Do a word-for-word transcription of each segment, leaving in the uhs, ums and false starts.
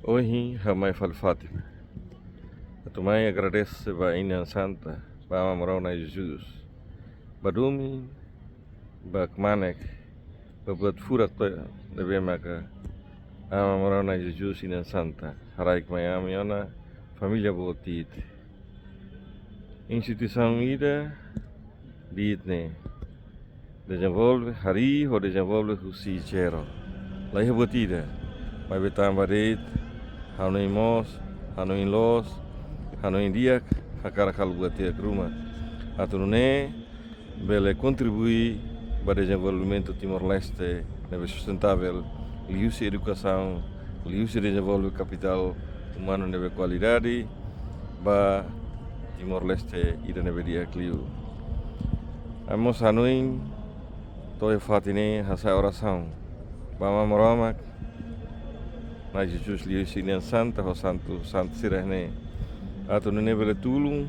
Ohin ha'u mai fali Fátima atu mai agradese ba Inan Santa, ba Aman Maromak Na'i Jesus, ba domin, ba kmanek, ba buat furak to'o ne'ebé maka Aman Maromak Na'i Jesus, Inan Santa haraik mai ami ona família boot ida. Instituisaun ida de'it ne'e dezenvolve, harii ho dezenvolve husi zero. La iha buat ida, maibé tanba de'it hanoin moos, hanoin loos, hanoin di'ak, hakarak halo buat di'ak ruma, atu nune'e bele kontribui ba dezenvolvimentu Timor-Leste ne'ebé sustentável, liuhusi edukasaun, liuhusi dezenvolve kapitál umanu ne'ebé kualidade ba Timor-Leste ida ne'ebé di'ak liu. Ami mós hanoin to'o iha fatin ne'e hasa'e orasaun ba Aman Maromak Na'i Jesus liuhusi Inan Santa ho santu, santu sira ne'e, atu nune'e bele tulun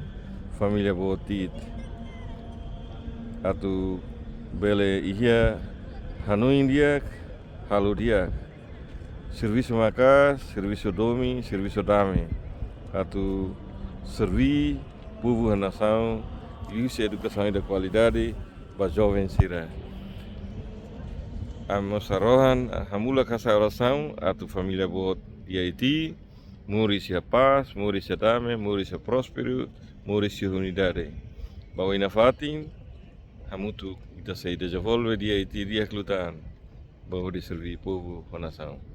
família boot ida, atu bele iha hanoin di'ak, halo di'ak, servisu maka'as, servisu domin, servisu dame, atu serví povu ho nasaun liuhusi edukasaun ida kualidade ba joven sira. Ami mós harohan, hamulak hasa'e orasaun atu família boot iha Haiti moris iha pás, moris iha dame, moris iha prósperu, moris iha unidade. Ba oin nafatin, hamutuk ita sei dezenvolve iha Haiti di'ak liután, ba hodi serví povu ho nasaun.